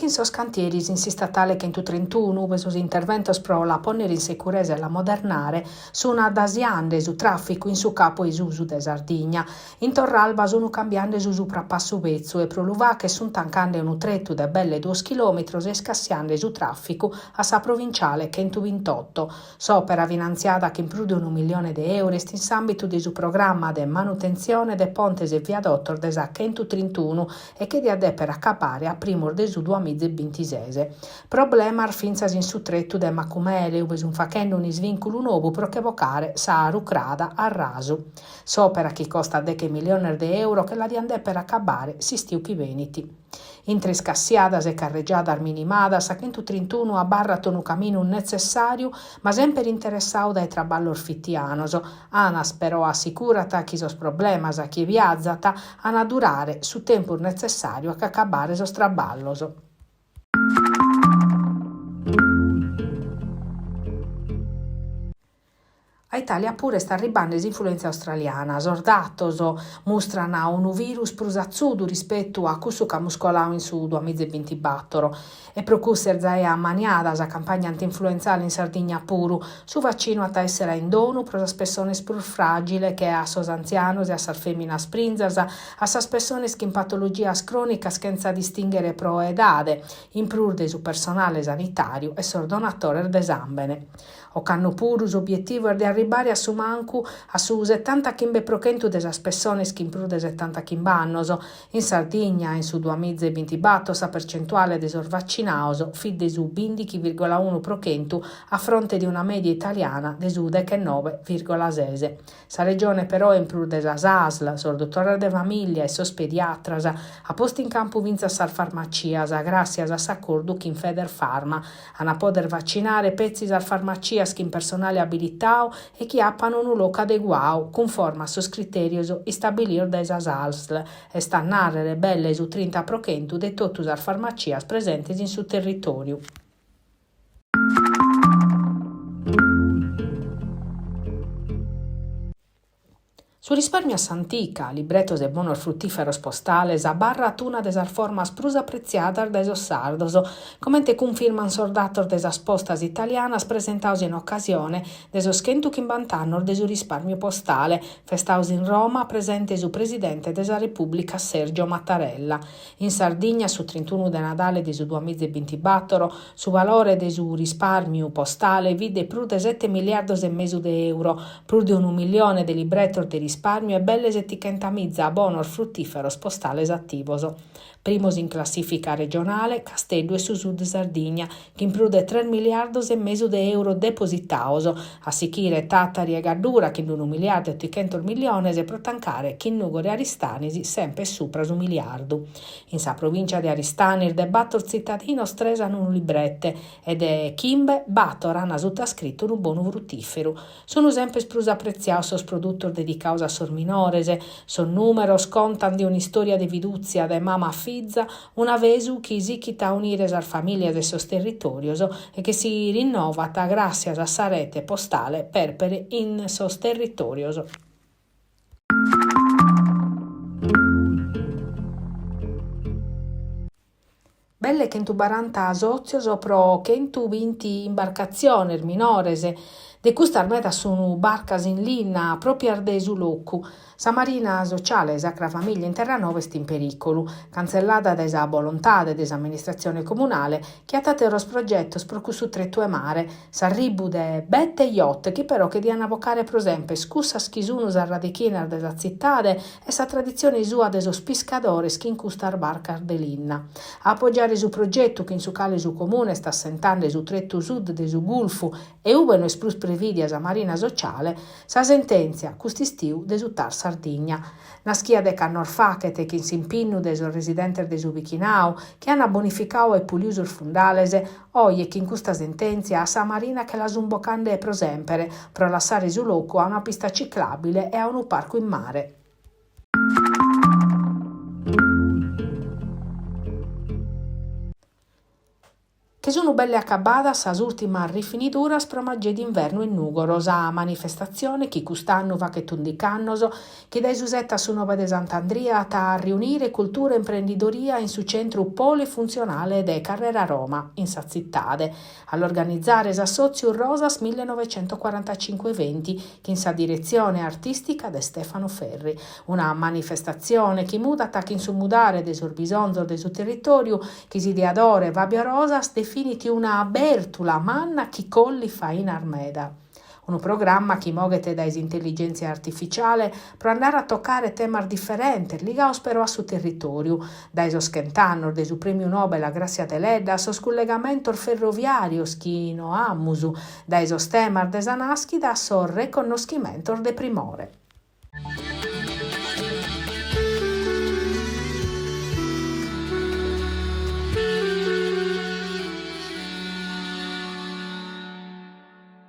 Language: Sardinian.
Sichin sos cantieris in s'istatale chentutrentuno, ube sos interventos pro la pònnere in securesa e l'ammodernare sun addasiande su tràficu in su capu 'e susu de Sardigna. In Torralba sun cambiande su suprapassu betzu e pro lu fàcher sun tancande unu tretu de belle duos chilòmetros e iscassiande su tràficu a sa provinciale chentubintotto. S'òpera, finantziada chin prus de unu millione de euro, est in s'àmbitu de su programma de manutentzione de pontes e viadotos de sa chentutrintuno e che diat dèpere acabare a primos de su duamiza e bintises. Problemas fintzas in su tretu de Macumele, ube sunt fachende un'isvìnculu nobu pro che bocare sa rucrada a rasu. S'òpera, chi costat deche milliones de euro, che la diant dèpere acabare s'istiu chi benit. Intre iscassiadas e carregiadas minimadas, sa chentutrintuno abarrat unu caminu netzessàriu ma semper interessadu dae traballos fitianos. Anas però assicurat chi sos problemas a chie viazat an a durare su tempus netzessàriu a ch'acabare sos traballos. A Itàlia puru est arribande s'influèntzia australiana. Sos datos mustran unu virus prus atzudu rispetu a cussu ch'amus coladu in su duamiza e bintibatoro. E pro cussu est zae ammaniada sa campagna anti-influentzale in Sardigna puru. Su vacinu at a èssere a indonu pro sas pessones prus fràgiles che a sos antzianos e a sas fèminas prinzas, a sas pessones chin patologias crònicas chentza distìnghere pro edade, in prus de su personale sanitàriu e sos donatores de sàmbene. Ocannu puru s'obietivu est de arribbare a su mancu a su setantachimbe pro chentu de sas pessones chin prus de setantachimb'annos. In Sardigna, in su duamiza e bintibator sa percentuale de sos vacinados fit de su bindichi virgola unu pro chentu a fronte de una mèdia italiana de su dechenobe virgola ses. Sa Regione però, in prus de sas ASL, sos dutores de famìllia e sos pediatras, at postu in campu fintzas sas farmacias, gràssias a s'acordu chin Federfarma. An a pòdere vacinare petzi sas farmacias chin personale abilitadu e chi apan unu locu adeguadu, cunforma a sos critèrios istabilidos dae sas ASL, est a nàrrere belle su trinta pro chentu de totu sas farmacias presentes in su territòriu. Su rispàrmiu a s'antica, libretos e bonos frutìferos postales, abarrat una de sas formas prus apretziadas dae sos sardos, comente cunfirman sos datos de sas postas italianas presentados in ocasione de sos chentuchimbant'annos de su rispàrmiu postale, festados in Roma presente su presidente de sa Repùblica Sergio Mattarella. In Sardigna, su trintunu de Nadale de su duamiza e bintibatoro, su valore de su rispàrmiu postale fit de prus de sete miliardos e mesu de euro, prus de unu millione de libretos de rispàrmiu e belle setichentamiza bonos frutìferos postales ativos. Primos in classìfica regionale, Casteddu e su Sud Sardigna, chin prus de tres miliardos e mesu de euro depositados, a sichire Tàtari e Gaddura chin unu miliardu e otichentos milliones pro tancare chin Nùgoro e Aristanis semper supra su miliardu. In sa provìncia de Aristanis de bator tzitadinos tres an unu librete e de chimbe bator an sutascritu unu bonu frutìferu. Sunu semper prus apretziados sos produtos dedicados a sos minores. Sos nùmeros contant de un'istòria de fidùtzia de mama a fiza, un'avesu chi sichit a unire sas famìlias e sos territòrios e chi si rinnovat gràssias a sa rete postale pèrpere in sos territòrios. Belle chentubaranta sòtzios pro chentubinti imbarcatziones minores, de custas medas sunu barcas in linna pròpias de su locu. Sa Marina Sociale Sacra Famiglia in Terranova est in perìculu, cantzellada dae sa bolontade de s'amministratzione comunale chi at àteros progetos pro cussu tretu 'e mare, s'arribu de bete yacht chi però che diant bocare pro semper cussas chi sunu sas radichinas de sa tzitade e sa traditzione sua de sos piscadores chin custas barcas de linna. A apogiare su progetu chin su cale su Comune est assentande su tretu sud de su Gulfu e ube no est prus prevìdia sa marina sociale, sa sentèntzia cust'istiu de su TAR Sardigna. Naschia dech'annos fachet chin s'impinnu de sos residentes de su bichinau chi an bonificau e puliu sos fundales, Oje chin custa sentèntzia a sa marina che la sun bocande pro semper, pro lassare su locu a una pista ciclàbile e a unu parcu in mare. Che sunu belle acabadas sas ùrtimas rifiniduras pro Magie d'Inverno in Nùgoro, sa manifestatzione chi cust'annu faghet undic'annos chi dae su sete a su nobe de Sant'Andria at a riunire cultura e imprendidoria in su centru polifuntzionale de Carrera Roma, in sa tzitade. A l'organizare s'assòtziu Rosas millenovecentoquarantacinque Eventi, chin sa diretzione artìstica de Stefano Ferri. Una manifestatzione chi mudat chin su mudare de sos bisonzos de su territòriu, chi s'ideadore Fabio Rosas definit una bèrtula manna chi collit fainas meda. Unu programma chi moghet dae s'intelligèntzia artificiale pro andare a tocare temas diferentes ligados però a su territòriu, dae sos chent'annos de su prèmiu Nobel a Gràssia Deledda a sos cullegamentos ferroviàrios chi no amus, dae sos temas de sa nàschida a sos reconnoschimentos de primore.